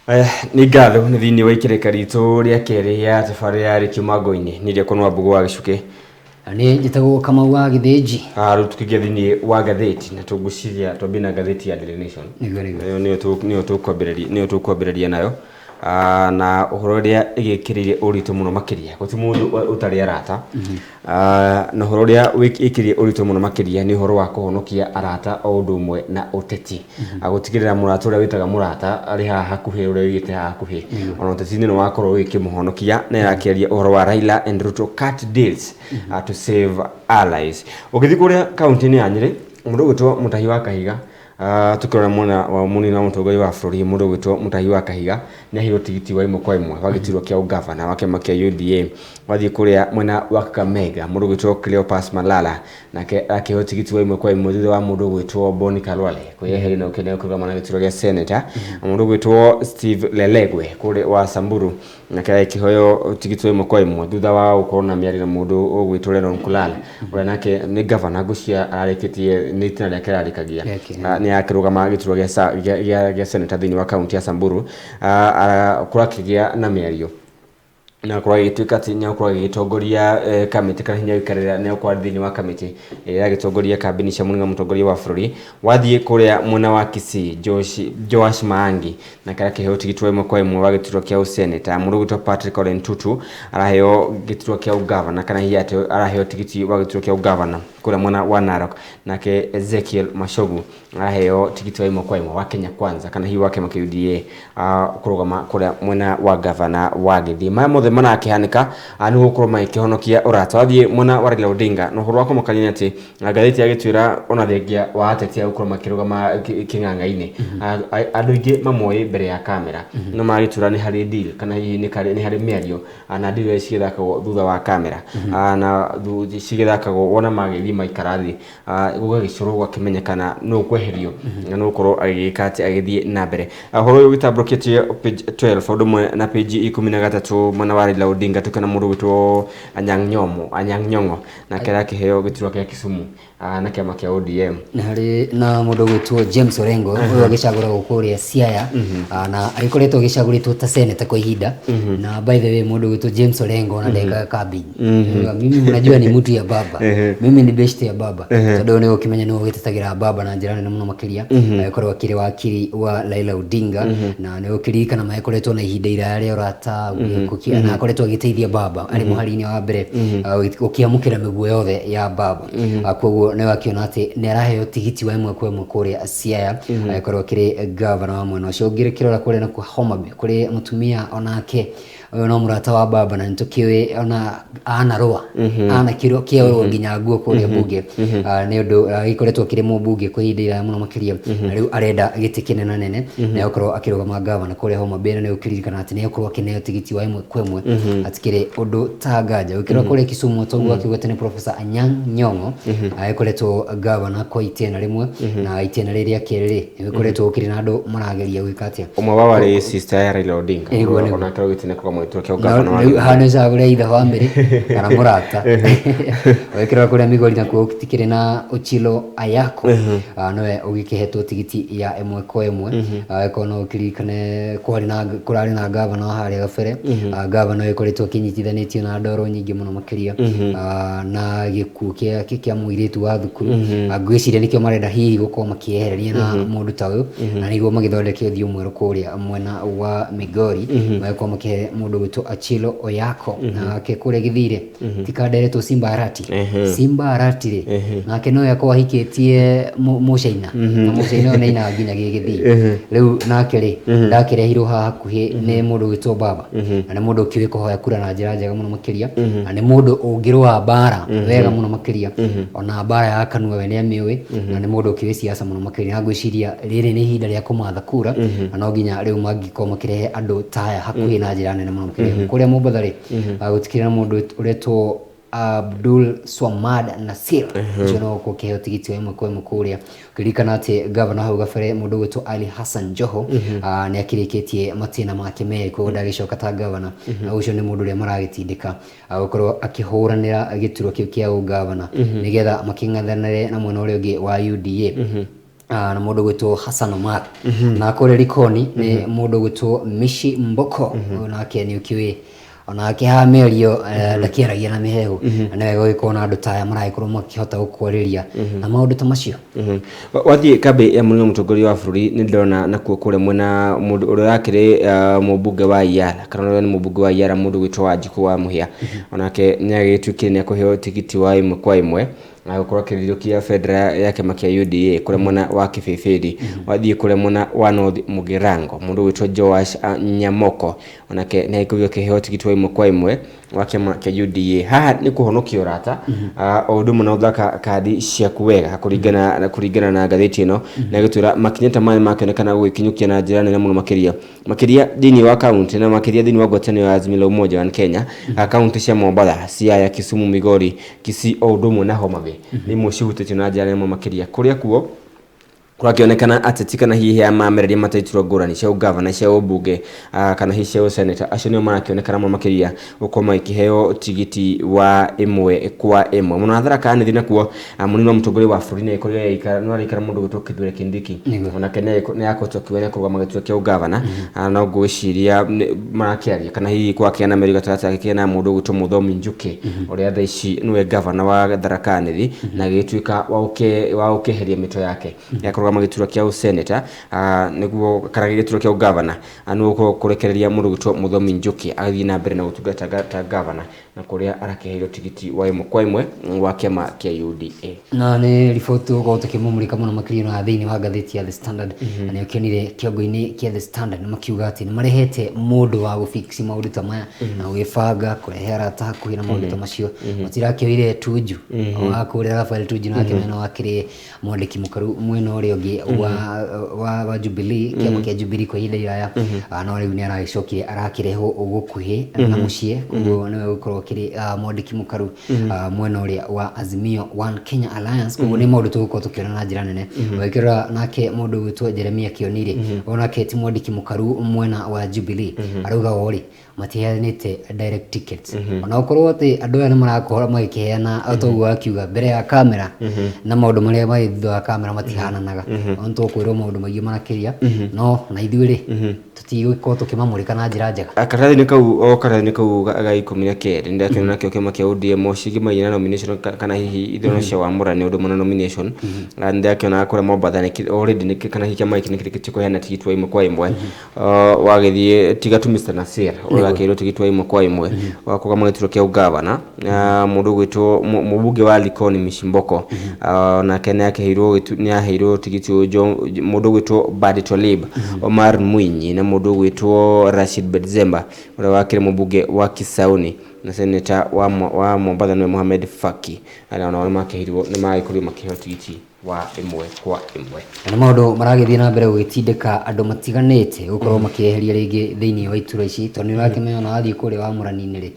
Aya, nĩ ngatho nĩ thĩinĩ wa ikereka ritũ rĩa kerĩ ya tabarĩra ya Rĩkiumango-inĩ nĩ rĩakwa Nwambugu wa Gĩcukĩ. Na niĩ njĩtagwo Kamau wa Gĩthĩnji. Ah, rĩu tũkĩingĩra thĩinĩ wa ngathĩti na tũngwĩciria twambie na ngathĩti ya Daily Nation. Nĩguo nĩguo. Ĩyo nĩyo nĩyo tũkwambĩrĩria nĩyo tũkwambĩrĩria nayo. Ah, na ũhoro ũrĩa ĩgĩkĩrĩire ũritũ mũno makĩria gũtirĩ mũndũ ũtarĩ arata. Ah, na ũhoro ũrĩa wĩkĩrĩire ũritũ mũno makĩria nĩ ũhoro wa kũhonokia arata o ũndũ ũmwe na ũteti. Ah, gũtigĩrĩra mũrata ũrĩa wĩtaga mũrata arĩ haha hakuhĩ ũrĩa wĩigĩte haha hakuhĩ ona ũteti-inĩ nĩ wakorwo ũgĩkĩmũhonokia na ĩrakĩaria ũhoro wa Raila and Ruto cut deals to save allies. Ũgĩthiĩ kũrĩa kaũntĩ-inĩ ya Nyĩrĩ mũndũ ũgwĩtwo Mũtahi wa Kahiga. Ah, tukĩrora mwena wa mũnini wa mũtongoria wa bũrũri mũndũ ũgwĩtwo Mũtahi wa Kahiga nĩ aheirwo tigiti wa ĩmwe kwa ĩmwe wa gĩturwa kĩa ũgavana wa kĩama kĩa UDA. Wathiĩ kũrĩa mwena wa Kakamega mũndũ ũgwĩtwo Cleopas Malala nake akĩheo tigiti wa ĩmwe kwa ĩmwe thutha wa mũndũ ũgwĩtwo Boni Khalwale kwĩyeheria na ũkĩenda kũrũgama na gĩturwa gĩa seneta. Mũndũ ũgwĩtwo Steve Lelegwe kũrĩa wa Samburu nake agĩkĩheo tigiti wa ĩmwe kwa ĩmwe thutha wa gũkorwo na mĩario na mũndũ ũgwĩtwo Lennon Kulal ũrĩa nake nĩ gavana ngũcia ararĩkĩtie nĩ itĩna rĩake ararĩkagia. Nĩ akĩrũgama gĩturwa gĩa seneta thĩinĩ wa kaunti ya Samburu. Kũrakĩgĩa na mĩario na akorwo agĩtuĩka atĩ nĩ akorwo agĩgĩtongoria kamĩtĩ kana hinya gũikarĩra nĩ akorwo thĩinĩ wa kamĩtĩ ĩrĩa ĩragĩtongoria kambĩni cia mũnene wa mũtongoria wa bũrũri. Wathiĩ kũrĩa mwena wa Kisii Joash Maangi nake arakĩheo tigiti wa ĩmwe kwa ĩmwe wa gĩturwa kĩa ũseneta. Mũndũ ũgwĩtwo Patrick Ole Ntutu araheo gĩturwa kĩa ũgavana kana hihi atĩ araheo tigiti wa gĩturwa kĩa ũgavana kũrĩa mwena wa Narok. Nake Ezekiel Machogu araheo tigiti wa ĩmwe kwa ĩmwe wa Kenya Kwanza kana hihi wa kĩama kĩa UDA kũrũgama kũrĩa mwena wa gavana wa Gĩthii. Maya mothe marakĩhanĩka nĩ gũkorwo magĩkĩhonokia ũrata. Wathiĩ mwena wa Raila Odinga na ũhoro wa kũmakania nĩ atĩ ngathĩti yagĩtwĩra ona thengia wa ateti a gũkorwo makĩrũgama kĩng'ang'a-inĩ, andũ aingĩ mamoĩ mbere ya kamera no maragĩtwĩra nĩ harĩ deal kana hihi nĩ harĩ mĩario na deal iria cigĩthakagwo thutha wa kamera na cigĩthakagwo wona magĩthiĩ maikara thĩ gũgagĩcorwo gũgakĩmenyekana nũ ũkweherio na nũ ũgũkorwo agĩgĩka atĩ agĩthiĩ na mbere. Ũhoro ũyũ ũgĩtambũrũkĩtio page 12 ũndũ ũmwe na page 13 mwena wa Raila Odinga tũkĩona mũndũ ũgwĩtwo Anyang' Nyong'o Anyang' Nyong'o nake arakĩheo gĩturwa kĩa Kisumu na kĩama kĩa ODM. Nĩ harĩ na mũndũ ũgwĩtwo James Orengo ũyũ agĩcagũragwo kũrĩa Siaya na agĩkoretwo agĩcagũrĩtwo ta senator kwa ihinda na by the way mũndũ ũgwĩtwo James Orengo na ndekaga kambĩini. Mimi mnajua ni mtu ya baba, mimi ni best ya baba tondũ nĩ ũkĩmenya nĩ ũgĩtetagĩra baba na njĩra nene mũno makĩria agĩkorwo akĩrĩ wakiri wa Raila Odinga na nĩ ũkĩririkana magĩkoretwo na ihinda iraya rĩa ũrata na akoretwo agĩteithia baba arĩ mũhari-inĩ wa mbere gũkĩamũkĩra mĩguo yothe ya baba. Koguo nĩ wakĩona atĩ nĩ araheo tigiti wa ĩmwe kwa ĩmwe kũrĩa Siaya agĩkorwo akĩrĩ gavana wa mwena ũcio. Ũngĩkĩrora kũrĩa nakuo Homa Bay kũrĩ mũtumia onake ũyũ no mũrata wa baba na nĩtũkĩũĩ ona anarũa anakĩrwo kĩorwo nginya nguo kũrĩa mbunge. Nĩ ũndũ agĩkoretwo akĩrĩ mũmbunge kwa ihinda iraya mũno makĩria na rĩu arenda gĩtĩ kĩnena nene na egũkorwo akĩrũgama gavana kũrĩa Homa Bay na nĩ ũkĩririkana atĩ nĩ egũkorwo akĩneo tigiti wa ĩmwe kwa ĩmwe hatikĩrĩ ũndũ ta nganja. Ũkĩrora kũrĩa Kisumu toguo akiuga atĩ nĩ Professor Anyang' Nyong'o agĩkoretwo gavana kwa itĩna rĩmwe na itĩna rĩrĩ rĩa kerĩ rĩ nĩ gũkoretwo gũkĩrĩ na andũ marageria gwĩka atĩa. Ũmwe wao arĩ sister ya Raila Odinga. Nĩguo, nĩguo. Onake augĩte nĩ kũrũgama gĩturwa kĩa ũgavana wa Rĩu Gĩthũngũri. haha nĩ ũcagũre either bamĩrĩ kana mũrata. Ũgĩkĩrora kũrĩa Migori nakuo gũtikĩrĩ na Ochilo Ayako. Nĩwe ũgĩkĩhetwo tigiti ya ĩmwe kwa ĩmwe. Angĩkorwo no ũkĩririkane kwarĩ na kũrarĩ na gavana wa harĩa gabere. Gavana ũyũ ũkoretwo akĩnyitithanĩtio na ndoro nyingĩ mũno makĩria na gĩkuũ kĩa mũirĩtu wa thukuru. Ngwĩciria nĩkĩo marenda hihi gũkorwo makĩeherania na mũndũ ta ũyũ na nĩguo magĩthondeke ũthiũ mwerũ kũrĩa mwena wa Migori magĩkorwo makĩhe mũndũ ũgwĩtwo Achilo Oyako nake kũrĩa Gĩthire ti kanderetwo Simba Arati. Simba Arati rĩ nake nowe akorwo ahikĩtie Mũcaina na Mũcaina ũyũ nĩ ainaga nginya Gĩgĩthii. Rĩu nake rĩ ndakĩrehirwo haha hakuhĩ nĩ mũndũ ũgwĩtwo Baba na nĩ mũndũ ũkĩũĩ kũhoya kura na njĩra njega mũno makĩria na nĩ mũndũ ũngĩrũa mbara wega mũno makĩria ona mbara ya kanua we nĩ amĩũĩ na nĩ mũndũ ũkĩũĩ siasa mũno makĩria na ngwĩciria rĩrĩ nĩ ihinda rĩa kũmatha kura na no nginya rĩu mangĩkorwo makĩrehe andũ ta aya hakuhĩ na njĩra nene mũno makĩria. Kũrĩa Mombatha rĩ gũtikĩrĩ na mũndũ ũretwo Abdul Swamad Nasir ũcio no gũkorwo ũkĩheo tigiti wa ĩmwe kwa ĩmwe kũrĩa ũkĩririkana atĩ gavana hau gabere mũndũ ũgwĩtwo Ali Hassan Joho nĩ akĩrĩkĩtie matĩna make merĩ koguo ndagĩcoka ta gavana na ũcio nĩ mũndũ ũrĩa maragĩtindĩka gũkorwo akĩhũranĩra gĩturwa kĩu kĩa ũgavana nĩgetha makĩng'ethanĩre na mwena ũrĩa ũngĩ wa UDA. Na mũndũ gwĩtwo Hassan Omar, na kũrĩa Likoni nĩ mũndũ gwĩtwo Mishi Mboko. Ũyũ nake nĩ ũkĩũĩ onake haha mĩario ndakĩaragia na mĩhehu, na nĩ wega gũgĩkorwo na andũ ta aya maragĩkorwo makĩhota gũkwarĩria na maũndũ ta macio. Wathiĩ kambĩ ya mũnene wa mũtongoria wa bũrũri, nĩ ndĩrona nakuo kũrĩa mwena mũndũ ũrĩa ũrakĩrĩ mũmbunge wa Iyara, kana ũrĩa nĩ mũmbunge wa Iyara, mũndũ gwĩtwo Wanjikũ wa Mũhĩa, onake nĩ agĩtuĩkire nĩ akũheo tigiti wa ĩmwe kwa ĩmwe na gũkorwo akĩrirũkia bendera ya kĩama kĩa UDA kũrĩa mwena wa Kĩbĩbĩri. Wathiĩ kũrĩa mwena wa North Mũgirango, mũndũ gwĩtwo Joash Nyamoko onake nĩ agĩkorirwo akĩheo tigiti wa ĩmwe kwa ĩmwe wa kĩama kĩa UDA. Haha nĩ kũhonokia ũrata, o ũndũ ũmwe na gũthaka kandi ciaku wega kũringana na ngathĩti ĩno, na ĩgĩtwĩra makinya ta maya makĩonekana gũgĩkinyũkia na njĩra nene mũno makĩria makĩria thĩinĩ wa kaunti na makĩria thĩinĩ wa ngwatanĩro ya Azimio la Umoja wa Kenya. Kaunti cia Mombatha, Siaya, Kisumu, Migori, Kisii o ũndũ ũmwe na Homa Bay nĩ imwe cihutĩtio na njĩra nene mũno makĩria, kũrĩa kuo kũrakĩonekana ateti kana hihi aya mamereria mataitirwo ngũrani cia ũgavana, cia ũmbunge, kana hihi cia ũseneta, acio nĩo marakĩonekana mũno makĩria gũkorwo magĩkĩheo tigiti wa ĩmwe kwa ĩmwe mũno. Tharaka Nithi nakuo, mũnini wa mũtongoria wa bũrũri nĩ agĩkorirwo nĩ araikara mũndũ gwĩtwo Kithure Kindiki. Onake nĩ akoretwo akiuga nĩ akũrũgama gĩturwa kĩa ũgavana. No ngwĩciria marakĩaria kana hihi kwakĩa na mĩario gatagatĩ gake na mũndũ ũgwĩtwo Mũthomi Njũkĩ, ũrĩa thaa ici nĩwe gavana wa Tharaka Nithi, na agĩtuĩka wa gũkĩeheria mĩtwe yake ya kũrũgama gĩturwa kĩa ũseneta nĩguo kana gĩturwa kĩa ũgavana, nĩguo kũrekereria mũndũ gwĩtwo Mũthomi Njũkĩ agĩthiĩ na mbere na gũtungata ta gavana, na kũrĩa arakĩheirwo tigiti wa ĩmwe kwa ĩmwe wa kĩama kĩa UDA. Na nĩ riboti tũgũkorwo tũkĩmũmũrĩka mũno makĩria na thĩinĩ wa ngathĩti ya The Standard. Na nĩ ũkĩonire kĩongo-inĩ kĩa The Standard nĩ makiuga atĩ nĩ marehete mũndũ wa gũfix maũndũ ta maya na gũgĩbanga kũrehe arata hakuhĩ na maũndũ ta macio. Matirakĩoire Tuju wa kũrĩa, Rafael Tuju, nake mwena wakĩrĩ mwandĩki mũkaru mwena ũrĩa ũngĩ wa Jubilee, kĩama kĩa Jubilee kwa ihinda iraya. No rĩu nĩ aragĩcokire arakĩrehwo gũkuhĩ na mũciĩ, koguo nĩwe gũkorwo akĩrĩ mwandĩki mũkaru mwena ũrĩa wa Azimio One Kenya Alliance. Koguo nĩ maũndũ tũgũkorwo tũkĩona na njĩra nene. Ũgĩkĩrora nake mũndũ ũgwĩtwo Jeremia Kĩonire, onake ti mwandĩki mũkaru mwena wa Jubilee, arauga o rĩ matiheanĩte direct tickets, ona gũkorwo atĩ andũ aya nĩ marakorwo magĩkĩheana o ta ũguo wakiuga mbere ya kamera, na maũndũ marĩa marĩ thutha wa kamera matihananaga. Ona tũkwĩrwo maũndũ maingĩ marakĩria, no na ithuĩ rĩ tũtigũkorwo tũkĩmamũrĩka na njĩra njega. Karatathi-inĩ kau, o karatathi-inĩ kau ga 12, nĩ ndakĩona nakĩo kĩama kĩa ODM cigĩmainie na nomination kana hihi ithurano cia wamũrani ũndũ ũmwe na nomination. Nĩ ndakĩona kũrĩa Mombatha already kana hihi kĩama gĩkĩ nĩ kĩrĩkĩtie kũheana tigiti wa ĩmwe kwa ĩmwe. Wagĩthiĩ tiga tu Mr Nasir ũrĩa wakĩheirwo tigiti wa ĩmwe kwa ĩmwe wa kũrũgama gĩturwa kĩa ũgavana, mũndũ ũgwĩtwo mũmbunge wa Likoni Mishimboko nake nĩ aheirwo tigiti ũyũ, mũndũ ũgwĩtwo Badi Twalib, Omar Mwinyi na mũndũ ũgwĩtwo Rashid Bedzemba ũrĩa wakĩrĩ mũmbunge wa Kisauni, na seneta wa Mombatha nĩwe Mohamed Faki, arĩa onao nĩ magĩkorirwo makĩheo tigiti wa ĩmwe kwa ĩmwe. Na nĩ maũndũ maragĩthiĩ na mbere gũgĩtindĩka andũ matiganĩte gũkorwo makĩeheria rĩngĩ thĩinĩ wa itura ici, tondũ nĩ ũrakĩmenya ona wathiĩ kũrĩa wamũrani-inĩ rĩ,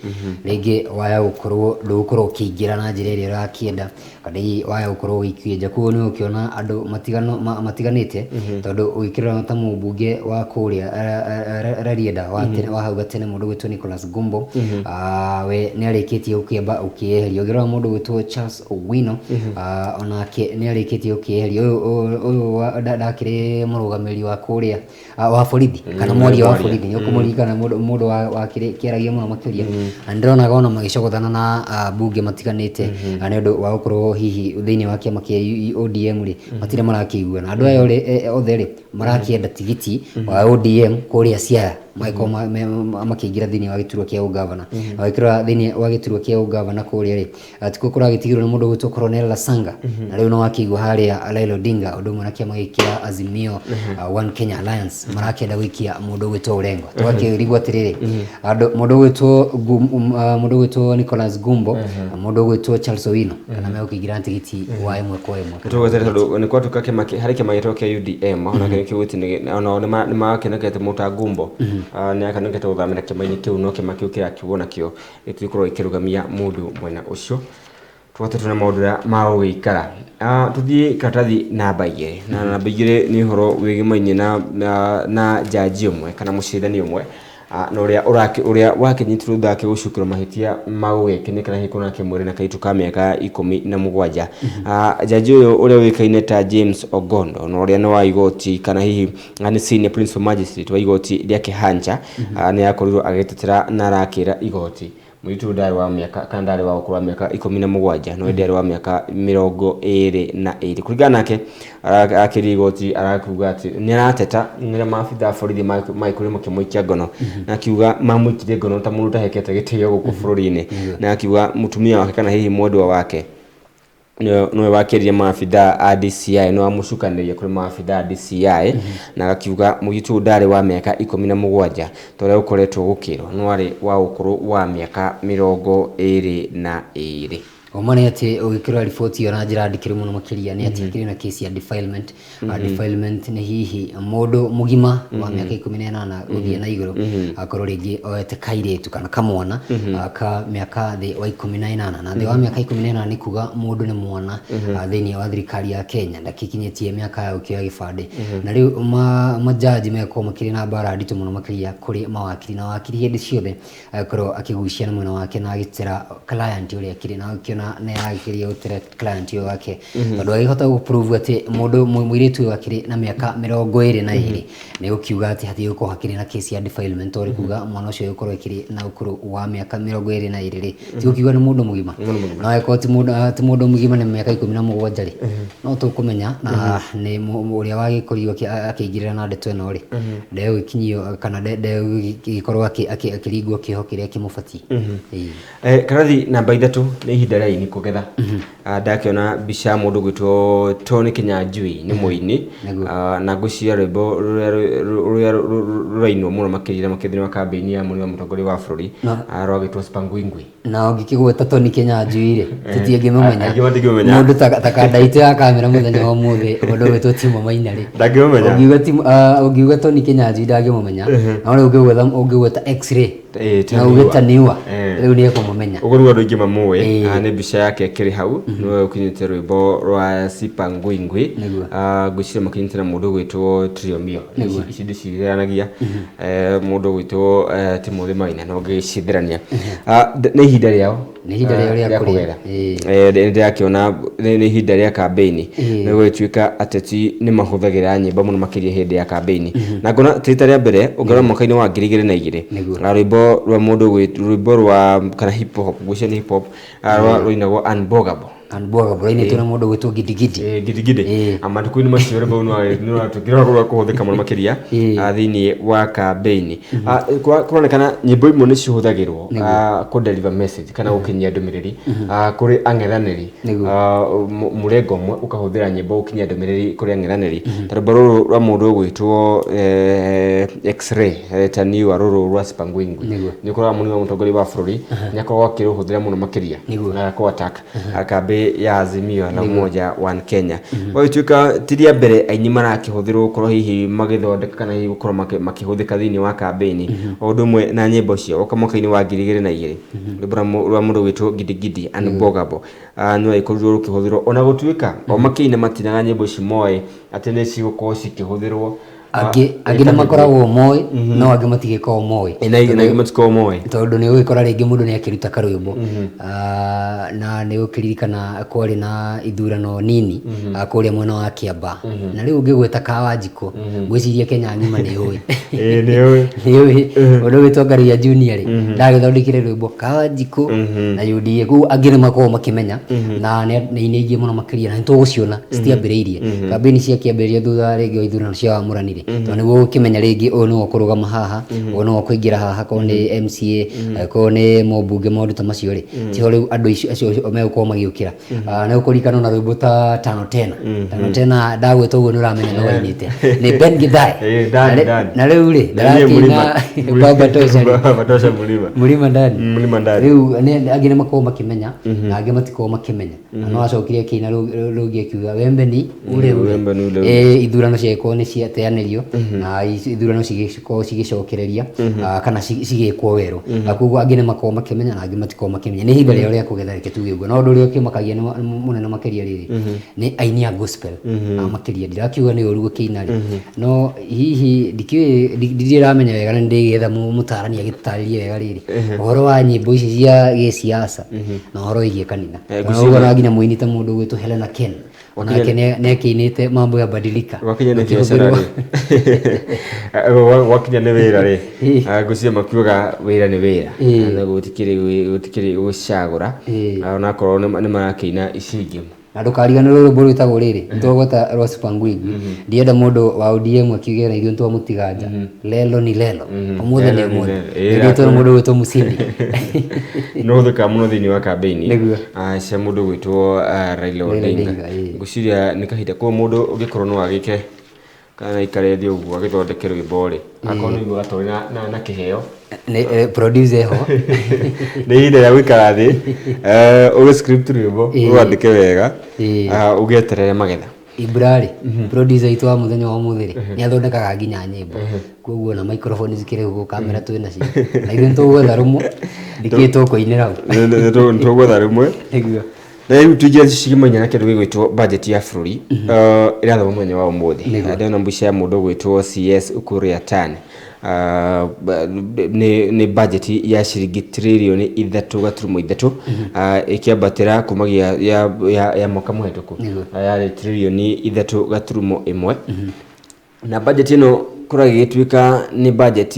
rĩngĩ waya gũkorwo ndũgũkorwo ũkĩingĩra na njĩra ĩrĩa ũrakĩenda, kana hihi waya gũkorwo ũgĩikio nja. Koguo nĩ ũgũkĩona andũ matiganĩte, tondũ ũgĩkĩrora ta mũmbunge wa kũrĩa Rarieda wa tene, wa hau gatene, mũndũ ũgwĩtwo Nicholas Gumbo, we nĩ arĩkĩtie gũkĩamba ũkĩeherio. Ũngĩrora mũndũ ũgwĩtwo Charles Owino, onake nĩ arĩkĩtie gũkĩeherio. Ũyũ ndakĩrĩ mũrũgamĩrĩri wa kũrĩa wa borithi kana mwaria wa borithi, nĩ ũkũmũririkana, mũndũ wa kĩaragia mũno makĩria. Na nĩndĩronaga ona magĩcogothana na mbunge matiganĩte, nĩ ũndũ wa gũkorwo hihi thĩinĩ wa kĩama kĩa ODM rĩ matirĩ marakĩiguana. Andũ aya othe rĩ marakĩenda tigiti wa ODM kũrĩa Siaya, magĩkorwo makĩingĩra thĩinĩ wa gĩturwa kĩa ũgavana. Na wagĩkĩrora thĩinĩ wa gĩturwa kĩa ũgavana kũrĩa rĩ, tikuo kũragĩtigĩrwo nĩ mũndũ ũgwĩtwo Cornel Lasanga, na rĩu no wakĩigua harĩa Raila Odinga ũndũ ũmwe na kĩama gĩkĩ kĩa Azimio One Kenya Alliance marakĩenda gũikia mũndũ ũgwĩtwo Orengo. Tũgakĩrigwo atĩrĩrĩ, andũ mũndũ ũgwĩtwo Nicholas Gumbo na mũndũ ũgwĩtwo Charles Owino kana megũkĩingĩra na tigiti wa ĩmwe kwa ĩmwe kana? Tũgwetere, tondũ nĩ kwatuĩka harĩ kĩama gĩtagwo kĩa UDM ona kĩo kĩgwĩti, onao nĩ makĩonekete mũta Gumbo nĩ akĩonekete gũthamĩra kĩama-inĩ kĩu, no kĩama kĩu kĩrakiugwo nakĩo gĩtigũkorwo gĩkĩrũgamia mũndũ mwena ũcio. Tũgote tuone maũndũ ũrĩa magũgĩikara. Tũthiĩ karatathi namba 2, na namba 2 nĩ ũhoro wĩgĩmainie na njanji ũmwe kana mũcirithania ũmwe. Na ũrĩa ũrĩa wakĩnyitirwo thutha wake gũcukĩrwo mahĩtia ma gũgĩkenekera hihi kuonana kĩmwĩrĩ na kairĩtu ka mĩaka 17. Jaji ũyũ ũrĩa ũĩkaine ta James Ogondo na ũrĩa nĩ wa igoti kana hihi nĩ senior principal magistrate wa igoti rĩa Kehancha, nĩ akorirwo agĩtetera na arakĩra igoti mũirĩtu ũyũ ndarĩ wa mĩaka kana ndarĩ wa ũkũrũ wa mĩaka 17, no ĩndĩ arĩ wa mĩaka 22. Kũringana nake, arakĩria igoti arakiuga atĩ nĩ arateta nĩ maabitha a borithi magĩkorirwo makĩmũikia ngono, na akiuga mamũikirie ngono ta mũndũ ũtahekete gĩtĩo gũkũ bũrũri-inĩ, na akiuga mũtumia wake kana hihi mwendwa wake nĩwe wakĩrire maabitha a DCI, nĩwe wamũcukanĩria kũrĩ maabitha a DCI, na agakiuga mũirĩtu ũyũ ndarĩ wa mĩaka 17 ta ũrĩa gũkoretwo gũkĩrwo, no arĩ wa ũkũrũ wa mĩaka 22. Ũma nĩ atĩ ũgĩkĩrora riboti ĩyo na njĩra ndikĩru mũno makĩria nĩ atĩ hakĩrĩ na case ya defilement. Defilement nĩ hihi mũndũ mũgima wa mĩaka 18 gũthiĩ na igũrũ akorwo rĩngĩ oete kairĩtu kana kamwana ka mĩaka thĩ wa 18, na thĩ wa mĩaka 18 nĩ kuga mũndũ nĩ mwana thĩinĩ wa thirikari ya Kenya, ndakĩkinyĩtie mĩaka ya gũkĩoya gĩbandĩ. Na rĩu majaji mekorwo makĩrĩ na mbara nditũ mũno makĩria kũrĩ mawakiri, na wakiri hĩndĩ ciothe agakorwo akĩgucia na mwena wake na agĩtera client ũrĩa akĩrĩ na akĩona nĩ aragĩkĩria gũtera client ũyũ wake, tondũ agĩhota gũ prove atĩ mũndũ mũirĩtu ũyũ akĩrĩ na mĩaka 22, nĩ gũkiuga atĩ hatigũkorwo hakĩrĩ na case ya defilement, tondũ kuga mwana ũcio agĩkorwo akĩrĩ na ũkũrũ wa mĩaka 22 rĩ, ti gũkiuga nĩ mũndũ mũgima. No angĩkorwo ti mũndũ mũgima, nĩ mĩaka 17 rĩ, no tũkũmenya na nĩ ũrĩa wagĩkorirwo akĩingĩrĩra na ndeto ĩno rĩ, ndegũgĩkinyio kana ndegũgĩkorwo akĩringwo kĩoho kĩrĩa kĩmũbatiĩ. Ĩĩ. Karathi namba 3 nĩ ihinda rĩa aini kũgetha. Ndakĩona mbica ya mũndũ gwĩtwo Tony Kinyanjui, nĩ mũini. Na ngwĩciria rwĩmbo rũrĩa rũrainwo mũno makĩria na makĩria wa kambĩini ya mũnene wa mũtongoria wa bũrũri, rwagĩtwo Spangwingwi. Na ũngĩkĩgweta Tony Kinyanjui rĩ, tũtingĩmũmenya. Aingĩ matingĩmũmenya. Mũndũ ta kanda itũ ya kamera mũthenya wa ũmũthĩ, mũndũ ũgwĩtwo Timo Maina rĩ, Ndangĩmũmenya. Ũngiuga Tony Kinyanjui ndangĩmũmenya. No rĩu ũngĩgweta X-ray na uge Taniwa, rĩu nĩ ekũmũmenya. Ũguo nĩguo andũ aingĩ mamũĩ. Nĩ mbica yake ĩkĩrĩ hau, nĩwe ũkinyĩte rwĩmbo rwa Sipangwingwi. Ngwĩciria makinyĩte na mũndũ ũgwĩtwo Trio Mio. Ici ndicithĩranagia. Mũndũ ũgwĩtwo Timothy Maina no ngĩcithĩrania. Nĩ ihinda rĩao Nĩ ihinda rĩao rĩa rĩa kũrĩa. kũgetha. Nĩ ndĩrakĩona nĩ ihinda rĩa kambĩini. Nĩ gũgĩtuĩka ateti nĩ mahũthagĩra nyĩmbo mũno makĩria hĩndĩ ya kambĩini. Na ngona ti rita rĩa mbere, ũngĩrora mwaka-inĩ wa 2002, rwĩmbo rwa mũndũ rwĩmbo rwa kana hip hop, ngwĩciria nĩ hip hop, rwainagwo Unbogable. Unbogable rwainĩtwo na mũndũ ũgwĩtwo Gidigidi. Gidigidi. Matukũ-inĩ macio rwĩmbo rũu nĩ rwatuĩkire rwa kũhũthĩka mũno makĩria thĩinĩ wa kambĩini. Kũronekana nyĩmbo imwe nĩ cihũthagĩrwo kũ deliver message kana gũkinyia ndũmĩrĩri kũrĩ ang'ethanĩri. Mũrengo ũmwe ũkahũthĩra nyĩmbo gũkinyia ndũmĩrĩri kũrĩ ang'ethanĩri. Ta rwĩmbo rũrũ rwa mũndũ ũgwĩtwo X-ray, Taniwa, rũrũ rwa Spangwingwi. Nĩ ũkoraga mũnini wa mũtongoria wa bũrũri nĩ akoragwo akĩrũhũthĩra mũno makĩria kũ attack kambĩ ya Azimio la Umoja One Kenya. Gwagĩtuĩka ti rĩa mbere aini marakĩhũthĩrwo gũkorwo hihi magĩthondeka kana hihi gũkorwo makĩhũthĩka thĩinĩ wa kambĩini, o ũndũ ũmwe na nyĩmbo ciao. Woka mwaka-inĩ wa 2002, rwĩmbo rwa mũndũ ũgwĩtwo Gidigidi Unbogable nĩ rwagĩkorirwo rũkĩhũthĩrwo, ona gũtuĩka o makĩina matinaga nyĩmbo ici moĩ atĩ nĩ cigũkorwo cikĩhũthĩrwo. Angĩ nĩ makoragwo moĩ, no angĩ matigĩkoragwo moĩ. Na angĩ matikoragwo moĩ. Tondũ nĩ ũgĩkora rĩngĩ mũndũ nĩ akĩruta karwĩmbo, na nĩ ũkĩririkana kwarĩ na ithurano nini kũrĩa mwena wa Kiambaa, na rĩu ũngĩgweta Kawanjikũ, ngwĩciria Kenya ng'ima nĩ ũĩ. Nĩ ũĩ. Nĩ ũĩ ũndũ ũgwĩtwo Ngaruiya Junior rĩ, ndagĩthondekire rwĩmbo Kawanjikũ na UDA, koguo angĩ nĩ makoragwo makĩmenya, na nĩ aini aingĩ mũno makĩria, na nĩ tũgũciona citiambĩrĩirie kambĩini, ciakĩambĩrĩria thutha rĩngĩ wa ithurano cia wamũrani rĩ, tondũ nĩguo ũkĩmenya rĩngĩ ũyũ nĩwe ũkũrũgama haha, ũyũ nĩwe ũkũingĩra haha, korwo nĩ MCA, korwo nĩ mũmbunge, maũndũ ta macio rĩ, tiho rĩu andũ acio megũkorwo magĩũkĩra. Nĩ ũkũririkana ona rwĩmbo ta Tano Tena. Tano Tena, ndagwĩta ũguo nĩ ũramenya nĩ wainĩte nĩ Ben Githae. Na rĩu rĩ, ndarakĩina Baba Tosha rĩ. Baba Tosha Mlima. Mlima Ndani. Mlima Ndani. Rĩu angĩ nĩ makoragwo makĩmenya na angĩ matikoragwo makĩmenya, na no acokire akĩina rũngĩ akiuga wembe ni ule ule. Wembe ni ule ule. Ithurano ciagĩkorwo nĩ ciateanĩrio. cigĩcenjio na ithurano cigĩkorwo cigĩcokereria kana cigĩkwo werũ. Na koguo angĩ nĩ makoragwo makĩmenya na angĩ matikoragwo makĩmenya. Nĩ ihinda rĩao rĩa kũgetha, reke tuge ũguo. No ũndũ ũrĩa ũkĩmakagia nĩ mũnene makĩria rĩrĩ nĩ aini a gospel. Makĩria ndirakiuga nĩ ũru gũkĩina rĩ, no hihi ndikĩũĩ, ndirĩ ndĩramenya wega na nĩndĩgĩetha mũtarani agĩtũtarĩrie wega rĩrĩ ũhoro wa nyĩmbo ici cia gĩsiasa na ũhoro wĩgiĩ kanitha. Ngwĩciria- Ũguo na nginya mũini ta mũndũ ũgwĩtwo Helena Ken onake nĩ akĩinĩte mambo ya badilika. Gwakinya nĩ biacara rĩ, gwakinya nĩ wĩra rĩ, ngwĩciria makiugaga wĩra nĩ wĩra na gũtikĩrĩ gũcagũra, onakorwo nĩ marakĩina ici ingĩ. Na ndũkariganĩrwo rwĩmbo rwĩtagwo rĩrĩ nĩtwagweta rwa Super Ngwingwi. Ndienda mũndũ wa ODM akiuge na ithuĩ nĩtwamũtiga nja. Lelo ni lelo, ũmũthĩ nĩ Lelo ni ũmũthĩ. lelo. Ĩĩ, Nĩndĩtwo nĩ mũndũ ũgwĩtwo Musindi. Nĩ ũhũthĩkaga mũno thĩinĩ wa kambĩini Nĩguo. Cia mũndũ ũgwĩtwo Raila Raila Odinga. Odinga, ĩĩ. Ngwĩciria nĩ kahinda koguo mũndũ ũngĩkorwo no agĩke kana aikare thĩ ũguo agĩthondeke rwĩmbo rĩ, akorwo nĩ aiguaga ta ũrĩ na kĩheo, Nĩ producer ho. Nĩ ihinda rĩa gũikara thĩ, ũgĩ script rwĩmbo, ũrwandĩke wega, ũgĩeterere magetha. Ibrari producer itũ wa mũthenya wa ũmũthĩ rĩ nĩ athondekaga nginya nyĩmbo, koguo na microphone cikĩrĩ gũkũ, kamera twĩ nacio, na ithuĩ nĩtũgwetha rũmwe, ndikĩĩ tũkũinĩra hau. Nĩ tũgwetha rĩmwe. Nĩguo. Na rĩu tũingĩre tũcemania na kĩndũ gĩgwĩtwo budget ya bũrũri ĩrathomwo mũthenya wa ũmũthĩ. Ndĩrona mbica ya mũndũ ũgwĩtwo CS Ukur Yatani. Nĩ budget ya ciringi 3.3 trillion, ĩkĩambatĩra kumagia ya mwaka mũhetũku. Yarĩ 3.1 trillion. Na budget ĩno kũragĩgĩtuĩka nĩ budget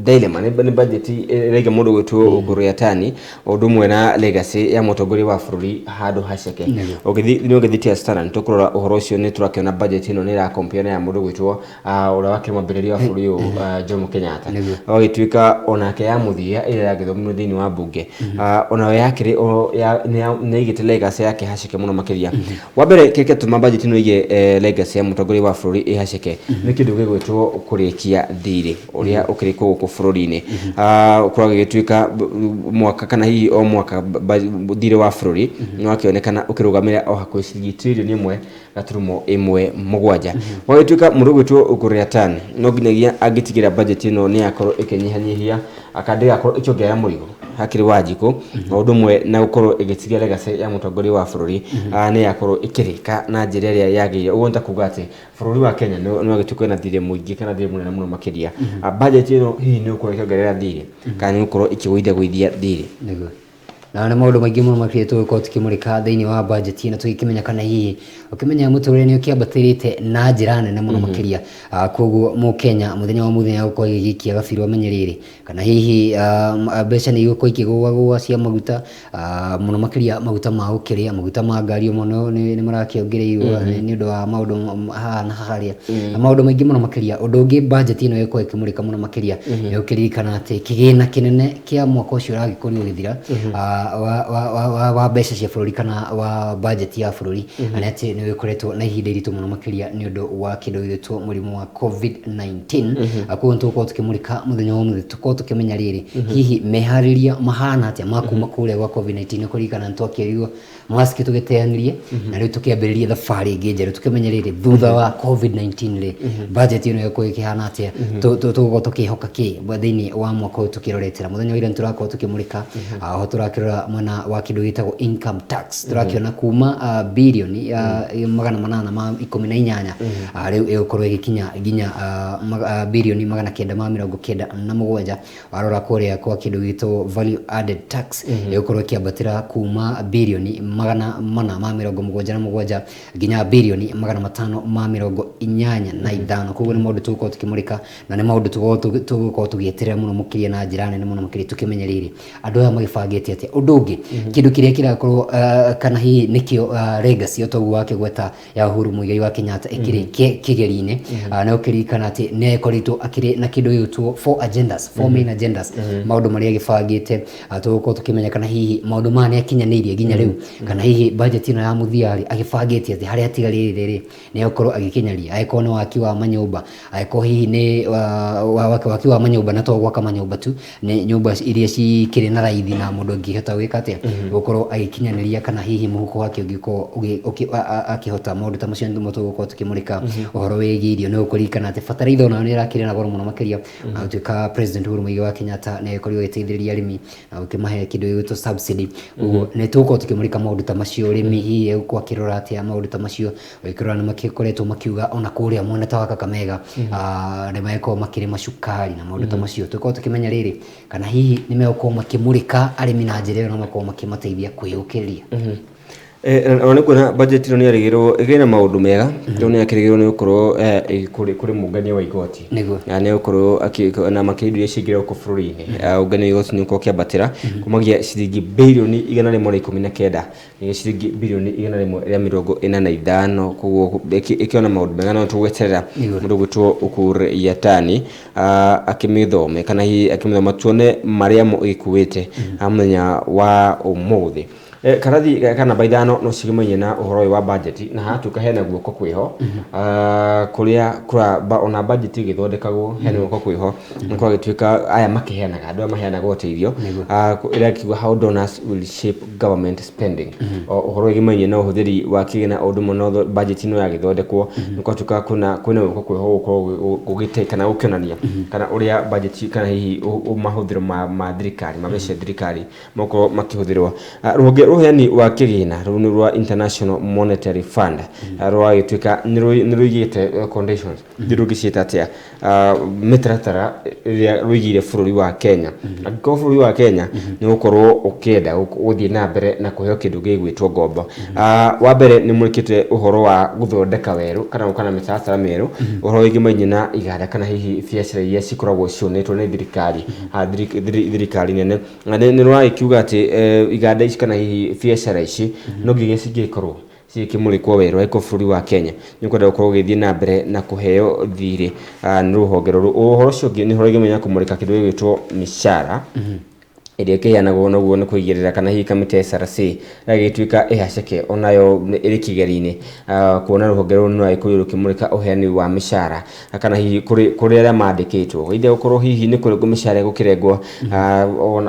dilemma, nĩ budget ĩraiga mũndũ ũgwĩtwo Ukur Yatani o ũndũ ũmwe na legacy ya mũtongoria wa bũrũri handũ haceke. Ũngĩthiĩ thĩinĩ wa ngathĩti ya Standard tũkũrora ũhoro ũcio, nĩ tũrakĩona budget ĩno nĩ ĩra compare na ya mũndũ ũgwĩtwo ũrĩa wakĩrĩ mwambĩrĩria wa bũrũri ũyũ, Jomo Kenyatta. Ũgagĩtuĩka onake ya mũthia ĩrĩa ĩragĩthomirwo thĩinĩ wa mbunge, onayo yakĩrĩ nĩ aigĩte legacy yake haceke mũno makĩria. Wa mbere, kĩrĩa kĩratũma budget ĩno ĩige legacy ya mũtongoria wa bũrũri ĩhaceke nĩ kĩndũ gĩgwĩtwo kũrĩkia thirĩ ũrĩa ũkĩrĩ kũu gũkũ bũrũri-inĩ. Kũragĩgĩtuĩka mwaka kana hihi o mwaka thirĩ wa bũrũri nĩ wakĩonekana ũkĩrũgamĩrĩra o hakuhĩ ciringi 1.17 trillion. Gwagĩtuĩka mũndũ ũgwĩtwo Ukur Yatani no nginyagia angĩtigĩra budget ĩno nĩ yakorwo ĩkĩnyihanyihia kana ndĩgakorwo ĩkĩongerera mũrigo hakĩrĩ Wanjikũ, o ũndũ ũmwe na gũkorwo ĩgĩtigia legacy ya mũtongoria wa bũrũri nĩ yakorwo ĩkĩrĩka na njĩra ĩrĩa yagĩrĩire. Ũguo nĩ ta kuga atĩ bũrũri wa Kenya nĩ wagĩtuĩka wĩna thirĩ mũingĩ kana thirĩ mũnene mũno makĩria. Budget ĩno hihi nĩ ũkorwo ĩkĩongerera thirĩ kana nĩ ũkorwo ĩkĩgũithia thirĩ? Nĩguo. Na nĩ maũndũ maingĩ mũno makĩria tũgũkorwo tũkĩmũrĩka thĩinĩ wa budget ĩno, tũgĩkĩmenya kana hihi ũkĩmenya mũtũrĩre nĩ ũkĩambatĩrĩte na njĩra nene mũno makĩria. Koguo mũkenya mũthenya wa mũthenya gũkorwo agĩgĩikia gabirũ amenye rĩrĩ kana hihi mbeca nĩ igũkorwo ikĩgũagũa cia maguta, mũno makĩria maguta ma gũkĩrĩa, maguta ma ngari mũno nĩ marakĩongereirwo nĩ ũndũ wa maũndũ haha na harĩa na maũndũ maingĩ mũno makĩria. Ũndũ ũngĩ budget ĩno ĩgũkorwo ĩkĩmũrĩka mũno makĩria nĩ ũkĩririkana atĩ kĩgĩna kĩnene kĩa mwaka ũcio ũragĩkorirwo ũgĩthira wa mbeca cia bũrũri kana wa budget ya bũrũri na nĩ atĩ nĩ gũkoretwo na ihinda iritũ mũno makĩria nĩ ũndũ wa kĩndũ gĩgwĩtwo mũrimũ wa COVID-19. Koguo nĩ tũgũkorwo tũkĩmũrĩka mũthenya wa ũmũthĩ, tũkorwo tũkĩmenya rĩrĩ hihi meharĩria mahana atĩa ma kuma kũrĩa gwa COVID-19. Nĩ kũririkana nĩ twakĩrirwo mask tũgĩteanĩrie na rĩu tũkĩambĩrĩria thabarĩ ĩngĩ njerũ, tũkĩmenye rĩrĩ thutha wa COVID-19 rĩ budget ĩno ĩgũkorwo ĩkĩhana atĩa, tũgũkorwo tũkĩhoka kĩ thĩinĩ wa mwaka ũyũ tũkĩroretera. Mũthenya wa ira nĩ tũrakorwo tũkĩmũrĩka oho tũrakĩrora mwena wa kĩndũ gĩtagwo income tax, tũrakĩona kuma 818 birioni rĩu ĩgũkorwo ĩgĩkinya nginya 997 birioni. Warora kũrĩa kwa kĩndũ gĩtwo value added tax ĩgũkorwo ĩkĩambatĩra kuma 477 birioni nginya 585 birioni. Koguo nĩ maũndũ tũgũkorwo tũkĩmũrĩka na nĩ maũndũ tũgũkorwo tũgĩeterera mũno makĩria na njĩra nene mũno makĩria, tũkĩmenye rĩrĩ andũ aya magĩbangĩte atĩa. Ũndũ ũngĩ, kĩndũ kĩrĩa kĩrakorwo kana hihi nĩkĩo legacy o toguo wakĩgweta ya Uhuru Muigai wa Kenyatta ĩkĩrĩ kĩgeri-inĩ, na ũkĩririkana atĩ nĩ akoretwo akĩrĩ na kĩndũ gĩgwĩtwo four agendas, four main agendas, maũndũ marĩa agĩbangĩte. Tũgũkorwo tũkĩmenya kana hihi maũndũ maya nĩ akinyanĩirie nginya rĩu, kana hihi budget ĩno ya mũthia rĩ agĩbangĩte atĩ harĩa atigarĩte rĩ nĩ egũkorwo agĩkinyaria, angĩkorwo nĩ waki wa manyũmba, angĩkorwo hihi nĩ waki wa manyũmba na to gwaka manyũmba tu, nĩ nyũmba iria cikĩrĩ na raithi na mũndũ angĩhota. Egũkĩhota gwĩka atĩa gũkorwo agĩkinyanĩria, kana hihi mũhuko wake ũngĩkorwo akĩhota maũndũ ta macio? Nĩmo tũgũkorwo tũkĩmũrĩka. Ũhoro wĩgiĩ irio, nĩ ũkũririkana atĩ bataraitha onayo nĩ ĩrakĩrĩ na goro mũno makĩria, na gũtuĩka President Uhuru Muigai wa Kenyatta nĩ agĩkorirwo agĩteithĩrĩria arĩmi na gũkĩmahe kĩndũ gĩgwĩtwo subsidy. Ũguo nĩ tũgũkorwo tũkĩmũrĩka maũndũ ta macio. Ũrĩmi, hihi egũkorwo akĩrora atĩa maũndũ ta macio? Ũgĩkĩrora nĩ makĩkoretwo makiuga ona kũrĩa mwena ta wa Kakamega nĩ magĩkorwo makĩrĩma cukari na maũndũ ta macio. Tũkorwo tũkĩmenya rĩrĩ, kana hihi nĩ megũkorwo makĩmũrĩka arĩmi na njĩra ĩyo na makorwo makĩmateithia kwĩyũkĩrĩria. Ona nĩ kuona budget ĩno nĩ yarĩgĩrwo ĩgĩe na maũndũ mega, tondũ nĩ yakĩrĩgĩrwo nĩ gũkorwo kũrĩ mũngania wa igoti. Na nĩ gũkorwo na makĩria indo iria cingĩra gũkũ bũrũri-inĩ. Ũngania wa igoti nĩ ũkorwo ũkĩambatĩra kumagia ciringi birioni 119 nginya ciringi birioni 145. Koguo ĩkĩona maũndũ mega, no tũgweterera mũndũ gwĩtwo Ukur Yatani akĩmĩthome, kana hihi akĩmĩthoma tuone marĩa mo ĩkuĩte mũthenya wa ũmũthĩ. Karathi ka namba 5 no cigemaine na ũhoro ũyũ wa budget, na hatuĩka hena guoko kwĩho. Kũrĩa ona budget ĩgĩthondekagwo hena guoko kwĩho, nĩ kwagĩtuĩka aya makĩheanaga, andũ aya maheanaga ũteithio. Ĩrĩa akiuga "How donors will shape government spending". Ũhoro wĩgĩmainie na ũhũthĩri wa kĩgĩna o ũndũ ũmwe na budget ĩno yagĩthondekwo, nĩ kwatuĩka kwĩna guoko kwĩho gũkorwo gũgĩte kana gũkĩonania kana ũrĩa budget kana hihi mahũthĩro ma thirikari, ma mbeca cia thirikari makorwo makĩhũthĩrwo. Rũhonge rwa ũheani wa kĩgĩna rũu nĩ rwa International Monetary Fund rwagĩtuĩka nĩ rũigĩte conditions, ndiũ rũngĩciĩta atĩa, mĩtaratara ĩrĩa rũigĩire bũrũri wa Kenya angĩkorwo bũrũri wa Kenya nĩ gũkorwo ũkĩenda gũthiĩ na mbere na kũheo kĩndũ gĩgwĩtwo ngombo. Wa mbere nĩ mũrĩkĩte ũhoro wa gũthondeka werũ kana gũka na mĩtaratara mĩerũ, ũhoro wĩgĩmainie na iganda kana hihi biacara iria cikoragwo cionetwo nĩ thirikari, thirikari nene. Na nĩ rũragĩkiuga atĩ iganda ici kana hihi biacara ici no nginya cingĩkorwo cigĩkĩmũrĩkwo werũ angĩkorwo bũrũri wa Kenya nĩ ũkwenda gũkorwo ũgĩthiĩ na mbere na kũheo thirĩ nĩ rũhonge rũrũ. Ũhoro ũcio ũngĩ nĩ ũhoro wĩgĩmainie na kũmũrĩka kĩndũ gĩgwĩtwo mĩcara ĩrĩa ĩkĩheanagwo noguo nĩ kũigĩrĩra kana hihi kamĩtĩ ya SRC ĩgagĩtuĩka ĩhaceke onayo ĩrĩ kĩgeri-inĩ, kuona rũhonge rũrũ nĩ rwagĩkorirwo rũkĩmũrĩka ũheani wa mĩcara kana hihi kũrĩ arĩa mandĩkĩtwo ithia gũkorwo hihi nĩ kũrengwo mĩcara ĩgũkĩrengwo,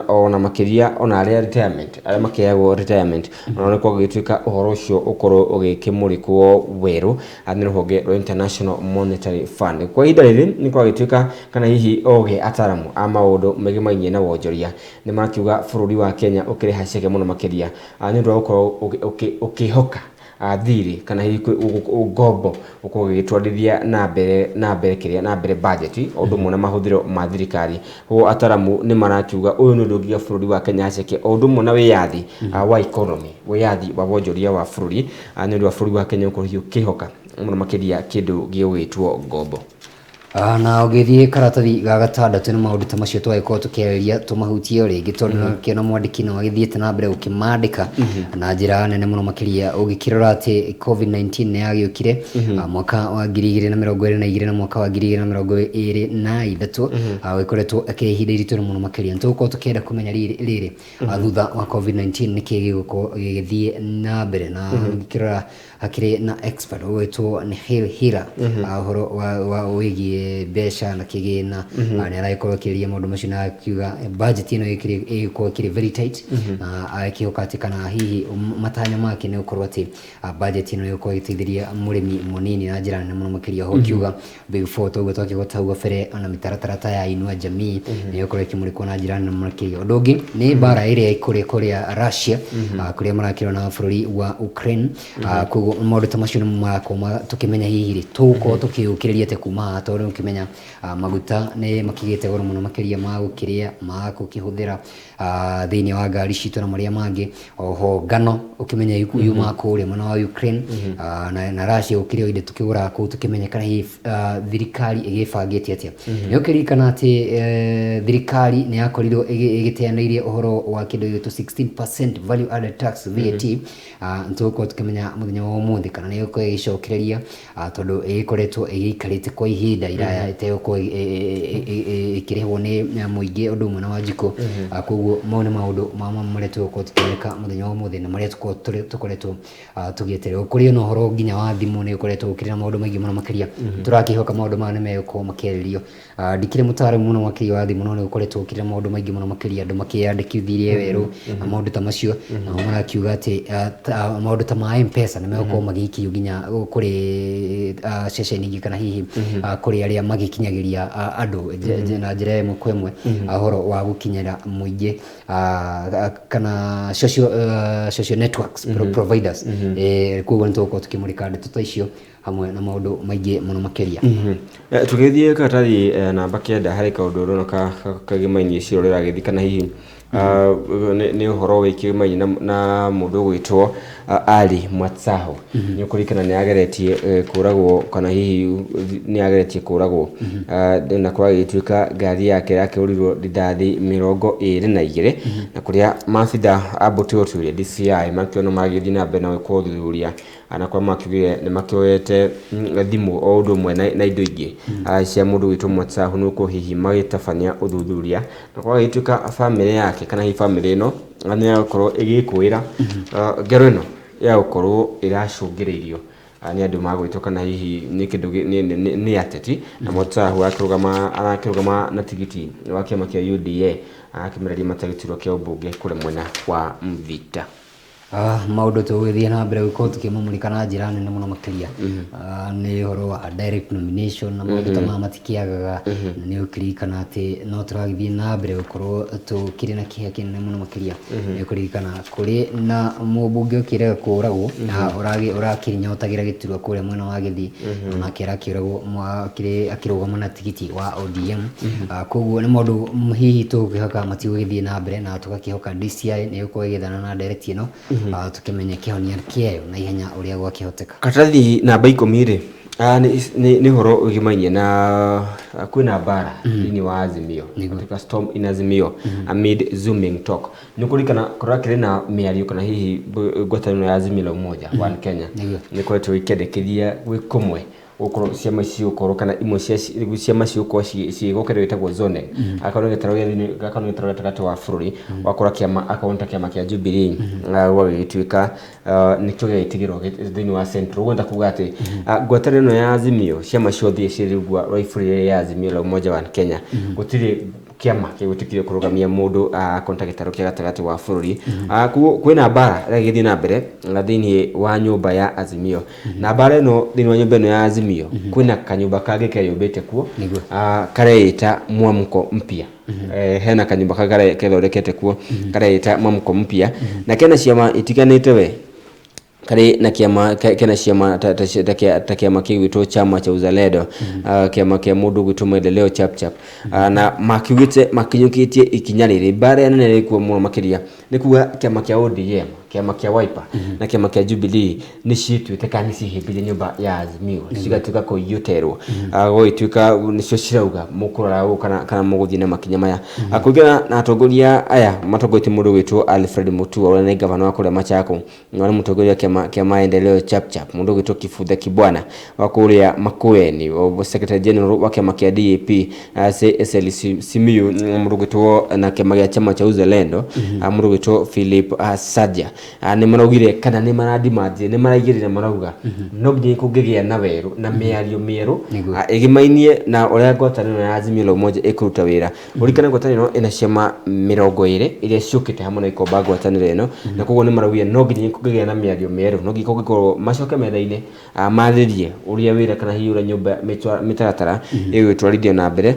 ona makĩria ona arĩa retirement, arĩa makĩheagwo retirement, ona nĩ kwagĩtuĩka ũhoro ũcio ũkorwo ũgĩkĩmũrĩkwo werũ nĩ rũhonge rwa International Monetary Fund. Kwa ihinda rĩrĩ nĩ kwagĩtuĩka kana hihi ogĩ ataramu a maũndũ megemainie na wonjoria nĩ makiuga bũrũri wa Kenya ũkĩrĩ haceke mũno makĩria nĩ ũndũ wa gũkorwo ũkĩhoka thirĩ kana hihi ngombo gũkorwo gĩgĩtwarithia na mbere kĩrĩa na mbere budget o ũndũ ũmwe na mahũthĩro ma thirikari. Koguo ataramu nĩ marakiuga ũyũ nĩ ũndũ ũngĩiga bũrũri wa Kenya haceke o ũndũ ũmwe na wĩyathi wa economy, wĩyathi wa wonjoria wa bũrũri, nĩ ũndũ wa bũrũri wa Kenya gũkorwo hihi ũkĩhoka mũno makĩria kĩndũ gĩgwĩtwo ngombo. Na ũgĩthiĩ karatathi ga gatandatũ, nĩ maũndũ ta macio twagĩkorwo tũkĩarĩria, tũmahutie o rĩngĩ, tondũ nakĩona mwandĩki no agĩthiĩte na mbere gũkĩmandĩka na njĩra nene mũno makĩria. Ũgĩkĩrora atĩ COVID-19 nĩ yagĩũkire mwaka wa 2022 na mwaka wa 2023, gũgĩkoretwo akĩrĩ ihinda iritũ mũno makĩria. Nĩ tũgũkorwo tũkĩenda kũmenya rĩrĩ thutha wa COVID-19 nĩkĩ gĩgũkorwo gĩgĩthiĩ na mbere, na ũgĩkĩrora hakĩrĩ na expert ũgwĩtwo nĩ Hill Hira, ũhoro wa wĩgiĩ mbeca na kĩgĩna. Nĩ aragĩkorwo akĩrĩria maũndũ macio na akiuga budget ĩno ĩgĩkorwo ĩkĩrĩ very tight, na agĩkĩhoka atĩ kana hihi matanya make nĩ gũkorwo atĩ budget ĩno ĩgũkorwo ĩgĩteithĩrĩria mũrĩmi mũnini na njĩra nene mũno makĩria. Ho kiuga Big Four toguo twakĩgweta hau gabere, ona mĩtaratara ta ya Inua Jamii nĩ ĩgũkorwo ĩkĩmũrĩkwo na njĩra nene mũno makĩria. Ũndũ ũngĩ nĩ mbara ĩrĩa ĩkũrĩa kũrĩa Russia, kũrĩa marakĩrwo na bũrũri wa Ukraine. Koguo maũndũ ta macio nĩmo marakorwo tũkĩmenya hihi rĩ tũgũkorwo tũkĩũkĩrĩria atĩa kuma haha, tondũ ũkĩmenya maguta nĩ makĩgĩte goro mũno makĩria ma gũkĩrĩa, ma gũkĩhũthĩra thĩinĩ wa ngari citũ na marĩa mangĩ. Oho ngano ũkĩmenya yumaga kũrĩa mwena wa Ukraine na Russia, gũkĩrĩ o indo tũkĩgũraga kũu, tũkĩmenye kana hihi thirikari ĩgĩbangĩte atĩa. Nĩ ũkĩririkana atĩ thirikari nĩ yakorirwo ĩgĩteanĩirie ũhoro wa kĩndũ gĩgwĩtwo 16% value added tax, VAT. Nĩ tũgũkorwo tũkĩmenya mũthenya wa ũmũthĩ kana nĩ ĩgũkorwo ĩgĩcokereria, tondũ ĩgĩkoretwo ĩgĩikarĩte kwa ihinda. iraya ĩtegũkorwo ĩkĩrĩhwo nĩ mũingĩ ũndũ ũmwe na Wanjikũ. Koguo mau nĩ maũndũ ma marĩa tũgũkorwo tũkĩoneka mũthenya wa ũmũthĩ na marĩa tũkoretwo tũgĩeterera. Kũrĩ ona ũhoro nginya wa thimũ nĩ ũkoretwo ũkĩrĩ na maũndũ maingĩ mũno makĩria. Tũrakĩhoka maũndũ maya nĩ megũkorwo makĩarĩrio. Ndikĩrĩ mũtaaramu mũno makĩria wa thimũ, no nĩ ũkoretwo ũkĩrĩ na maũndũ maingĩ mũno makĩria, andũ makĩyandĩkithirie werũ na maũndũ ta macio, nao marakiuga atĩ maũndũ ta ma M-Pesa nĩ megũkorwo magĩikio nginya kũrĩ ceceni ingĩ kana hihi kũrĩ arĩa magĩkinyagĩria andũ na njĩra ĩmwe kwa ĩmwe ũhoro wa gũkinyĩra mũingĩ kana social networks providers. Koguo nĩ tũgũkorwo tũkĩmũrĩka ndeto ta icio hamwe na maũndũ maingĩ mũno makĩria. Tũgĩthiĩ karatathi namba 9, harĩ kaũndũ ũrona kagĩmainie cira ũrĩa ũragĩthiĩ kana hihi nĩ ũhoro wĩkĩmainie na mũndũ ũgwĩtwo Ali Mwatsaho. Nĩ ũkũririkana nĩ ageretie kũragwo kana hihi nĩ ageretie kũragwo na kwagĩtuĩka ngari yake yakĩũrirwo rithathi 22, na kũrĩa maabitha a mbũtũ ya ũtuĩria DCI makĩona magĩthiĩ na mbere na gwĩka ũthuthuria, na kũrĩa makiugire nĩ makĩoete thimũ o ũndũ ũmwe na indo ingĩ cia mũndũ wĩtwo Mwatsaho, nĩ gũkorwo hihi magĩtabania ũthuthuria, na kwagĩtuĩka bamĩrĩ yake kana hihi bamĩrĩ ĩno nĩ yagũkorwo ĩgĩkũĩra ngero ĩno ya gũkorwo ĩracũngĩrĩirio nĩ andũ magwĩtwo kana hihi nĩ kĩndũ nĩ ateti, na Mwatsaho arakĩrũgama na tigiti wa kĩama kĩa UDA, arakĩmereria mata gĩturwa kĩa ũmbunge kũrĩa mwena wa Mvita. Maũndũ tũgũgĩthiĩ na mbere gũkorwo tũkĩmamũrĩka na njĩra nene mũno makĩria. Nĩ ũhoro wa direct nomination na maũndũ ta maya matikĩagaga, na nĩ ũkĩririkana atĩ no tũragĩthiĩ na mbere gũkorwo tũkĩrĩ na kĩeha kĩnene mũno makĩria. Nĩ ũkũririkana kũrĩ na mũmbunge ũkĩrega kũragwo na ũrakĩnyotagĩra gĩturwa kũrĩa mwena wa Gĩthii, onake arakĩũragwo akĩrũgama na tigiti wa ODM. Koguo nĩ maũndũ hihi tũgũkĩhoka matigũgĩthiĩ na mbere, na tũgakĩhoka DCI nĩ ĩgũkorwo ĩgĩethana na ndereti ĩno, tũkĩmenye kĩhonia kĩayo na ihenya ũrĩa gwakĩhoteka. Karatathi namba 10 rĩ, nĩ ũhoro ũgĩmainie na kwĩna mbara thĩinĩ wa Azimio, katika storm in Azimio amid zooming talk. Nĩ ũkũririkana kũrakĩrĩ na mĩario kana hihi ngwatanĩro ya Azimio la Umoja One Kenya nĩ ĩkoretwo ĩkĩendekithia gwĩ kũmwe gũkorwo ciama cigũkorwo kana imwe cia ciama cigũkorwo cigĩgwo kĩndũ gĩtagwo zoning, akorwo nĩ gĩtarũ gĩa thĩinĩ, akorwo nĩ gĩtarũ gatagatĩ wa bũrũri, wakora kĩama akorwo nĩ ta kĩama kĩa Jubilee gwagĩgĩtuĩka nĩkĩo gĩgĩtigĩrwo thĩinĩ wa Central. Ũguo nĩ kuga atĩ ngwatanĩro ĩno ya Azimio, ciama ciothe cirĩ rungu rwa iburi rĩrĩ ya Azimio la Umoja One Kenya, gũtirĩ kĩama gĩgwĩtĩkĩrio kũrũgamia mũndũ akorwo ta gĩtarũ kĩa gatagatĩ wa bũrũri. Koguo kwĩna mbara ĩrĩa ĩgĩthiĩ na mbere thĩinĩ wa nyũmba ya Azimio, na mbara ĩno thĩinĩ wa nyũmba ĩno ya Azimio kwĩna kanyũmba kangĩ keyũmbĩte kuo kareĩta Mwamko Mpya. Hena kanyũmba kangĩ kethondekete kuo kareĩta Mwamko Mpya, na kena ciama itiganĩte we karĩ na kĩama kena ciama ta kĩama kĩgwĩtwo Chama cha Uzalendo, kĩama kĩa mũndũ ũgwĩtwo Maendeleo Chapchap, na makiugĩte makinyũkĩtie ikinya rĩrĩ. Mbara nene ĩrĩ kuo mũno makĩria nĩ kuga kĩama kĩa ODM, kĩama kĩa Wiper na kĩama kĩa Jubilee nĩ ciĩtuĩte kana nĩ cihĩmbĩirie nyũmba ya Azimio, cigatuĩka kũiyũterwo, gũgĩtuĩka nĩcio cirauga mũkũrora ũũ kana mũgũthiĩ na makinya maya. Kũringana na atongoria aya matongoretie mũndũ ũgwĩtwo Alfred Mutua ũrĩa nĩ gavana wa kũrĩa Machakos, na nĩ mũtongoria wa kĩama kĩa Maendeleo Chapchap, mũndũ ũgwĩtwo Kibutha Kibwana wa kũrĩa Makueni, Secretary General wa kĩama kĩa DAP Eseli Simiyu, mũndũ ũgwĩtwo na kĩama gĩa Chama cha Uzalendo, mũndũ ũgwĩtwo Philip Saja, nĩ maraugire kana nĩ maradimandire, nĩ maraigĩrĩra, marauga no nginya kũngĩgĩa na werũ na mĩario mĩerũ ĩgĩmainie na ũrĩa ngwatanĩro ya Azimio la Umoja ĩkũruta wĩra. Ũririkane ngwatanĩro ĩna ciama 20 iria ciũkĩte hamwe na ikomba ngwatanĩro ĩno, na koguo nĩ maraugire no nginya kũngĩgĩa na mĩario mĩerũ, no nginya kũngĩkorwo macoke metha-inĩ marĩrie ũrĩa wĩra kana hihi ũrĩa nyũmba mĩtaratara ĩgũtwarithio na mbere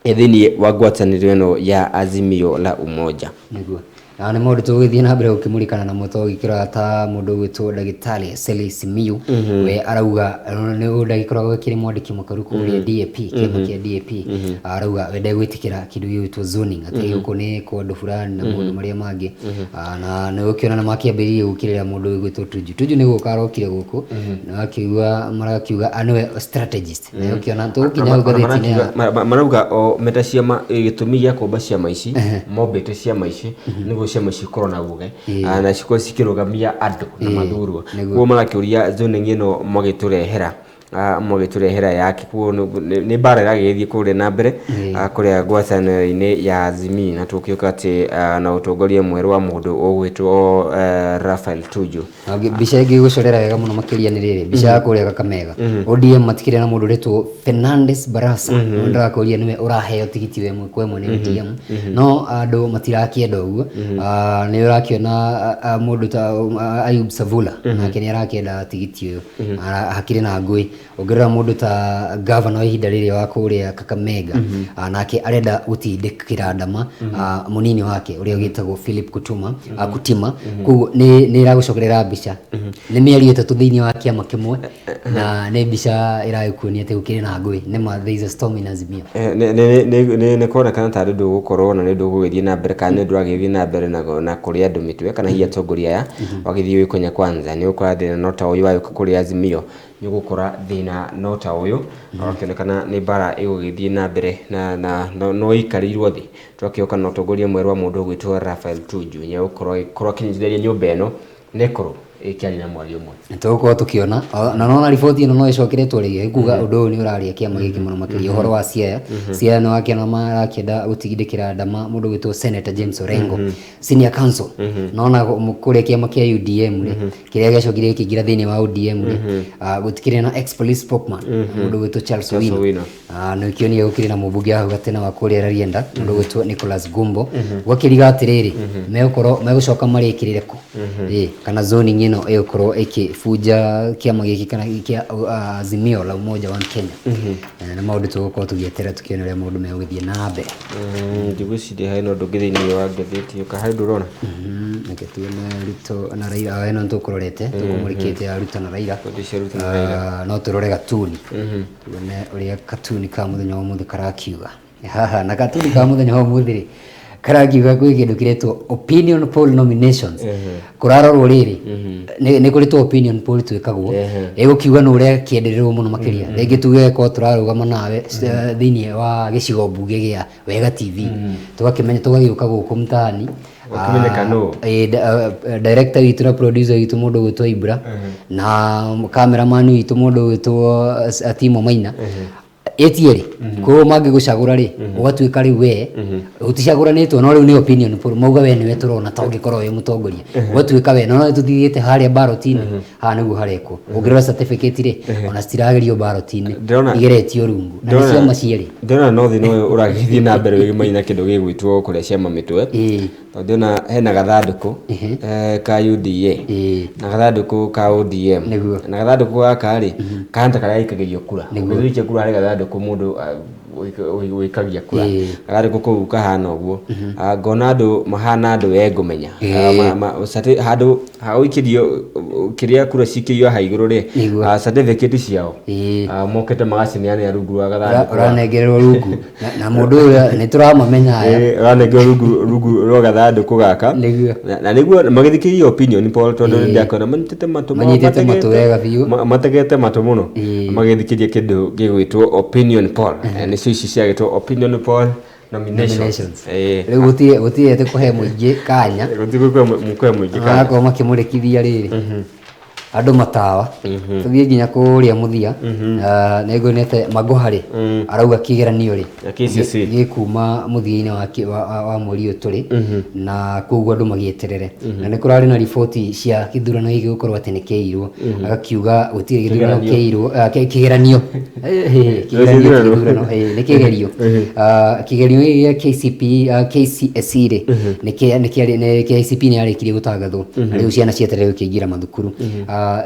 thĩinĩ wa ngwatanĩro ĩno ya Azimio la Umoja. Nĩguo na nĩ maũndũ tũgũgĩthiĩ na mbere gũkĩmũrĩkana namo, tũgĩkĩrora ta mũndũ ũgwĩtwo ndagĩtarĩ Eseli Simiyu, we arauga nĩ ndagĩkoragwo akĩrĩ mwandĩki mũkaru kũrĩa DAP, kĩama kĩa DAP, arauga we ndegwĩtĩkĩra kĩndũ gĩgwĩtwo zoning, atĩ gũkũ nĩ kwa andũ fulani na maũndũ marĩa mangĩ. Na nĩ ũkĩona nĩ makĩambĩrĩirie gũkĩrĩra mũndũ ũgwĩtwo Tuju. Tuju nĩ gũka arokire gũkũ na akiuga marakiuga nĩwe strategist, na ũkĩona tũgũkinya hau ngathĩti-inĩ ya Marauga o meta ciama gĩtũmi gĩa kũmba ciama ici, mombĩte ciama ici nĩguo ciama ici ikorwo na uge na cikorwo cikĩrũgamia andũ na mathurwo. Koguo marakĩũria zoning ĩno magĩtũrehera Mũgĩtũrehera yake kuo nĩ mbara ĩragĩthiĩ kũrĩa na mbere kũrĩa ngwatanĩro-inĩ ya Azimio, na tũkĩũka atĩ na ũtongoria mwerũ wa mũndũ ũgwĩtwo Raphael Tuju. Na mbica ĩngĩ gũcorera wega mũno makĩria nĩ rĩrĩ mbica ya kũrĩa Kakamega. ODM matikĩrĩ na mũndũ ũretwo Fernandes Barasa, no ndĩrakũria nĩwe ũraheo tigiti wa ĩmwe kwa ĩmwe nĩ ODM, no andũ matirakĩenda ũguo. Nĩ ũrakĩona mũndũ ta Ayub Savula nake nĩ arakĩenda tigiti ũyũ. Hakĩrĩ na ngũĩ. Ũngĩrora mũndũ ta gavana wa ihinda rĩrĩ wa kũrĩa Kakamega, nake arenda gũtindĩkĩra ndama mũnini wake ũrĩa ũgĩtagwo Philip Kutuma, Kutima. Koguo nĩ ĩragũcokerera mbica nĩ mĩario 3 thĩinĩ wa kĩama kĩmwe, na nĩ mbica ĩragĩkuonia atĩ gũkĩrĩ na ngũĩ. Nĩma there is a storm in Azimio. Nĩ kuonekana ta ũndũ ũgũkorwo na nĩ ũndũ ũgũgĩthiĩ na mbere, kana nĩ ũndũ ũragĩthiĩ na mbere na kũrĩa andũ mĩtwe, kana hihi atongoria aya wagĩthiĩ wĩ Kenya Kwanza nĩ ũgũkora thĩna no ta ũyũ wagĩũka kũrĩ Azimio, nĩ ũgũkora thĩna no ta ũyũ, ũgakĩonekana nĩ mbara ĩgũgĩthiĩ na mbere na no ĩikarĩirwo thĩ. Twakĩoka na ũtongoria mwerũ wa mũndũ ũgwĩtwo Raphael Tuju, nĩ egũkorwo agĩkorwo akĩnyitithania nyũmba ĩno na ĩkorwo ĩkĩaria na mwario ũmwe. Tũgũkorwo tũkĩona na nona riboti ĩno no ĩcokeretwo rĩngĩ kuga ũndũ ũyũ nĩ ũraria kĩama gĩkĩ mũno makĩria ũhoro wa Siaya. Siaya nĩ wakĩona marakĩenda gũtigindĩkĩra ndama mũndũ ũgwĩtwo Senator James Orengo, senior counsel. Nona kũrĩa kĩama kĩa UDM rĩ, kĩrĩa gĩacokire gĩkĩingĩra thĩinĩ wa ODM rĩ, gũtikĩrĩ na ex police spokesman mũndũ ũgwĩtwo Charles Owino. Owino. Nĩ ũkĩonire gũkĩrĩ na mũmbunge wa hau gatene wa kũrĩa Rarienda, mũndũ ũgwĩtwo Nicholas Gumbo. Gwakĩriga atĩrĩrĩ, megũkorwo megũcoka marĩkĩrĩre kũ? Ĩ, kana zoning ĩno ĩgũkorwo ĩkĩbunja kĩama gĩkĩ kana kĩa Azimio la Umoja One Kenya. Nĩ maũndũ tũgũkorwo tũgĩeterera tũkĩone ũrĩa maũndũ megũgĩthiĩ na mbere. Ndigwĩciria harĩ na ũndũ ũngĩ thĩinĩ wa ngathĩti ĩyo, kana harĩ ũndũ ũrona? Reke tuone Ruto na Raila, ĩno nĩ tũkũrorete, tũkũmũrĩkĩte ya Ruto na Raila. Riboti cia Ruto na Raila. No tũrore gatuni, tuone ũrĩa katuni ka mũthenya wa ũmũthĩ karakiuga haha. Na katuni ka mũthenya wa ũmũthĩ rĩ, karakiuga kwĩ kĩndũ kĩretwo opinion poll nominations. Kũrarorwo rĩrĩ, nĩ kũrĩ tũ opinion poll twĩkagwo ĩgũkiuga nĩ ũrĩa kĩendererwo mũno makĩria. Rĩngĩ tuge korwo tũrarũgama nawe thĩinĩ wa gĩcigo mbunge gĩa Wega TV, tũgakĩmenya tũgagĩũka gũkũ mtaani. Ũkĩmenyeka nũ? Director witũ na producer witũ mũndũ ũgwĩtwo Ibra, na cameraman witũ mũndũ ũgwĩtwo Timo Maina, ĩtierĩ koguo mangĩgũcagũra rĩ, ũgatuĩka rĩu we ũticagũranĩtwo, no rĩu nĩ opinion poll mauga we nĩwe tũrona ta ũngĩkorwo wĩ mũtongoria, ũgatuĩka we no tũthiĩte harĩa ballot-inĩ. Haha nĩguo harekwo. Ũngĩrora certificate rĩ, ona citiragerio ballot-inĩ, igeretio rungu na nĩ ciama cierĩ. Ndĩrona no thĩna ũyũ ũragĩthiĩ na mbere wĩgĩmaine na kĩndũ gĩgwĩtwo kũrĩa ciama mĩtwe, tondũ ndĩrona hena gathandũkũ ka UDA na gathandũkũ ka ODM, na gathandũkũ gaka rĩ, kahana ta karĩa gaikagĩrio kura. Ũngĩthiĩ kura harĩ gathandũkũ mũndũ wĩikagia kura, gathandũkũ kau kahana ũguo. Ngona andũ mahana andũ we ngũmenya handũ ha gũikĩrio kĩrĩa kura cikĩrio haha igũrũ rĩ, certificate ciao mokĩte magacineanĩra rungu rwa gathandũkũ. Ũranengererwo rungu na mũndũ ũyũ nĩ tũramamenya aya. Ũranengerwo rungu rwa gathandũkũ gaka. Na nĩguo magĩthikĩrĩria opinion poll, tondũ nĩ ndakĩona manyitĩte matũ mao. Manyitĩte matũ wega biũ. Mategete matũ mũno magĩthikĩrĩria kĩndũ gĩgwĩtwo opinion poll. Nĩcio ici ciagĩtwo opinion poll nominations. Nominations. Rĩu gũtirĩ atĩ kũhe mũingĩ kanya. Gũtirĩ kũhe mũingĩ kanya. Magakorwo makĩmũrĩkithia rĩrĩ andũ matawa. Tũthiĩ nginya kũrĩa mũthia, nĩ nguonete Magoha rĩ, arauga kĩgeranio rĩ Ya KCSE. Gĩkuma mũthia-inĩ wa mweri ũyũ tũrĩ na, koguo andũ magĩeterere. Na nĩ kũrarĩ na riboti cia gĩthurano gĩkĩ gũkorwo atĩ nĩ kĩirwo, agakiuga gũtirĩ gĩthurano kĩirwo, kĩgeranio. Kĩgeranio ti gĩthurano, nĩ kĩgerio. Kĩgerio gĩkĩ gĩa KCPE, KCSE rĩ, nĩ KCPE nĩ yarĩkirie gũtangathwo na rĩu ciana cieterere gũkĩingĩra mathukuru.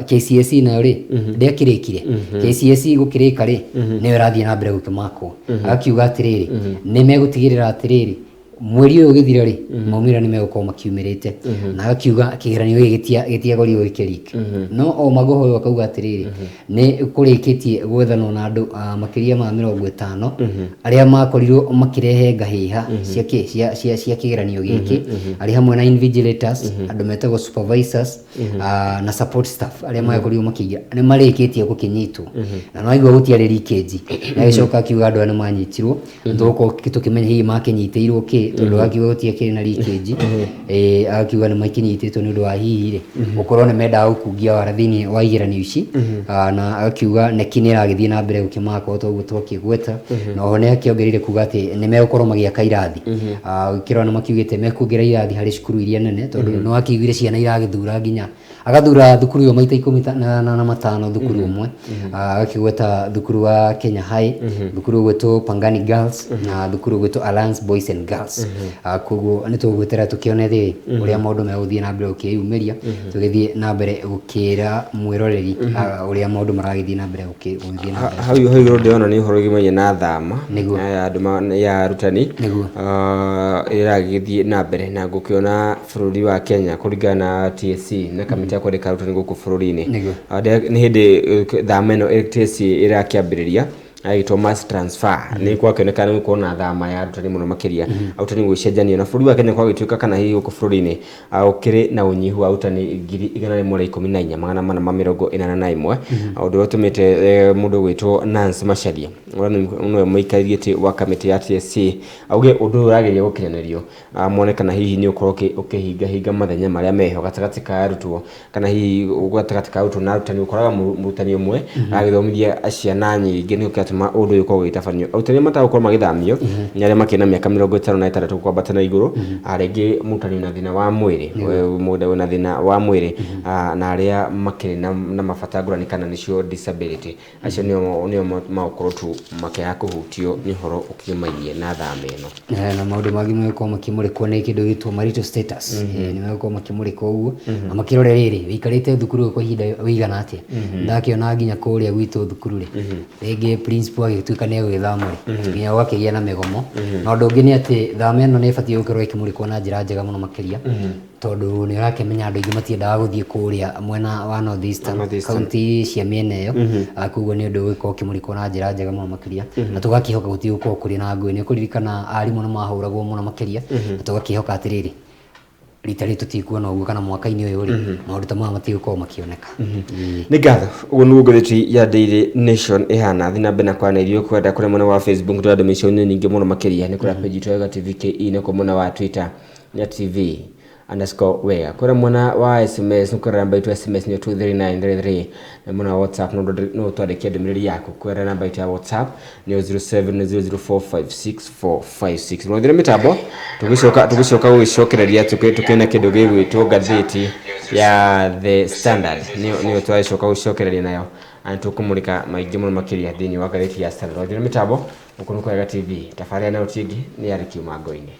KCSE nayo rĩ, ndĩakĩrĩkire. KCSE gũkĩrĩka rĩ, nĩyo ĩrathiĩ na mbere gũkĩmakwo. Agakiuga atĩrĩrĩ, nĩ megũtigĩrĩra atĩrĩrĩ, mweri ũyũ ũgĩthira rĩ, maumĩrĩra nĩ megũkorwo makiumĩrĩte. Na agakiuga kĩgeranio gĩkĩ gĩtiagũrirwo gĩkĩrik. No o Magoha ũyũ akauga atĩrĩrĩ, nĩ kũrĩkĩtie gwethanwo na andũ makĩria ma 50 arĩa makorirwo makĩrehe ngahĩha cia kĩ cia kĩgeranio gĩkĩ, arĩ hamwe na invigilators, andũ metagwo supervisors, na support staff arĩa makorirwo makĩingĩra, nĩ marĩkĩtie gũkĩnyitwo. Na no aigua gũtiarĩ leakage, na agĩcoka akiuga andũ aya nĩ manyitirwo, na tũgũkorwo tũkĩmenya hihi makĩnyitĩirwo kĩ. rĩngĩ tondũ akiuga gũtiakĩrĩ na leakage. Akiuga nĩ makĩnyitĩtwo nĩ ũndũ wa hihi rĩ gũkorwo nĩ mendaga gũkungia wara thĩinĩ wa igeranio ici. Na akiuga KNEC nĩ ĩragĩthiĩ na mbere gũkĩmaka o ta ũguo twakĩgweta, na oho nĩ akĩongereire kuga atĩ nĩ megũkorwo magĩaka irathi. Ũkĩrora nĩ makiugĩte mekuongerera irathi harĩ cukuru iria nene, tondũ nĩ wakĩiguire ciana iragĩthura nginya agathura thukuru ĩyo maita ikũmi na matano thukuru ũmwe. Agakĩgweta thukuru wa Kenya High, thukuru ũgwĩtwo Pangani Girls na thukuru ũgwĩtwo Alliance Boys and Girls. Koguo nĩ tũgwĩtera tũkĩone thĩ ũrĩa maũndũ megũthiĩ na mbere gũkĩyumĩria, tũgĩthiĩ na mbere gũkĩra mwĩroreri ũrĩa maũndũ maragĩthiĩ na mbere gũgĩthiĩ na mbere. Hau hau igũrũ ndĩrona nĩ ũhoro ũgĩmaine na thama Nĩguo. ya andũ ya arutani. Nĩguo. Ĩragĩthiĩ na mbere na ngũkĩona bũrũri wa Kenya kũringana na TSC na kamĩtĩ ya kwandĩka arutani gũkũ bũrũri-inĩ. Nĩguo. Nĩ hĩndĩ thama ĩno TSC ĩrakĩambĩrĩria ĩgĩtwo mass transfer, nĩ gwakĩonekana nĩ gũkorwo na thama ya arutani mũno makĩria, arutani gũgĩcenjanio na bũrũri wa Kenya gwagĩtuĩka kana hihi gũkũ bũrũri-inĩ gũkĩrĩ na ũnyihu wa arutani 114,481, ũndũ ũrĩa ũtũmĩte mũndũ ũgwĩtwo Nancy Macharia, ũrĩa nĩwe mũikarĩri gĩtĩ wa kamĩtĩ ya TSC, auge ũndũ ũyũ ũrageria gũkinyanĩrio mone kana hihi nĩ ũkorwo ũkĩhingahinga mathenya marĩa meho gatagatĩ ka arutwo, kana hihi gatagatĩ ka arutwo na arutani. Ũkoraga mũrutani ũmwe agĩthomithia ciana nyingĩ, nĩkĩo kĩratũma ũndũ ũyũ ũkorwo ũgĩtabanio. Arutani arĩa matagũkorwo magĩthamio nĩ arĩa makĩrĩ na mĩaka 56 kwambata na igũrũ, rĩngĩ mũrutani wĩna thĩna wa mwĩrĩ, mũndũ wĩna thĩna wa mwĩrĩ, na arĩa makĩrĩ na mabata ngũrani kana nĩcio disability, acio nĩo magũkorwo tu makĩaga kũhutio nĩ ũhoro ũkĩgĩmainie na thama ĩno. Na maũndũ mangĩ megũkorwo makĩmũrĩkwo nĩ kĩndũ gĩtwo marital status. Nĩ megũkorwo makĩmũrĩkwo ũguo na makĩrore rĩrĩ wĩikarĩte thukuru ũyũ kwa ihinda wĩigana atĩa. Ndakĩona nginya kũrĩa gwitũ thukuru rĩ, rĩngĩ principal agĩtuĩka nĩ egũgĩthama rĩ, nginya gũgakĩgĩa na mĩgomo. Na ũndũ ũngĩ nĩ atĩ thama ĩno nĩ ĩbatiĩ gũkorwo ĩkĩmũrĩkwo na njĩra njega mũno makĩria, tondũ nĩ ũrakĩmenya andũ aingĩ matiendaga gũthiĩ kũrĩa mwena wa North Eastern, North Eastern. Kaunti cia mĩena ĩyo. Koguo nĩ ũndũ ũgũkorwo ũkĩmũrĩkwo na njĩra njega mũno makĩria, na tũgakĩhoka gũtigũkorwo kũrĩ na ngũĩ. Nĩ ũkũririkana arimũ nĩ mahũragwo mũno makĩria, na tũgakĩhoka atĩrĩrĩ, rita rĩrĩ tũtikuona ũguo, kana mwaka-inĩ ũyũ rĩ, maũndũ ta maya matigũkorwo makĩoneka. Nĩ ngatho. Ũguo nĩguo ngathĩti ya Daily Nation ĩhana. Thiĩ na mbere na kwaranĩria ũkwenda kũrĩa mwena wa Facebook, tũrĩa ndũmĩrĩri nĩ nyingĩ mũno makĩria, nĩ kũrĩa page itũ ya Wega TV KE, na kwa mwena wa Twitter ya TV_Wega. Kũrĩa mwena wa SMS nĩ kũrĩa namba itũ ya SMS nĩyo 23933, na mwena wa WhatsApp no ũtwandĩkie ndũmĩrĩri yaku kũrĩa namba itũ ya WhatsApp nĩyo 0700456456. Rũthire mĩtambo tũgĩcoka gũgĩcokereria tũkĩona kĩndũ gĩgwĩtwo ngathĩti ya The Standard, nĩyo tũragĩcoka gũcokereria nayo na tũkũmũrĩka maingĩ mũno makĩria thĩinĩ wa ngathĩti ya Standard. Rũthire mĩtambo, gũkũ nĩ kwa Wega TV, tabarĩra nayo ti ĩngĩ nĩ ya Kiumango-inĩ.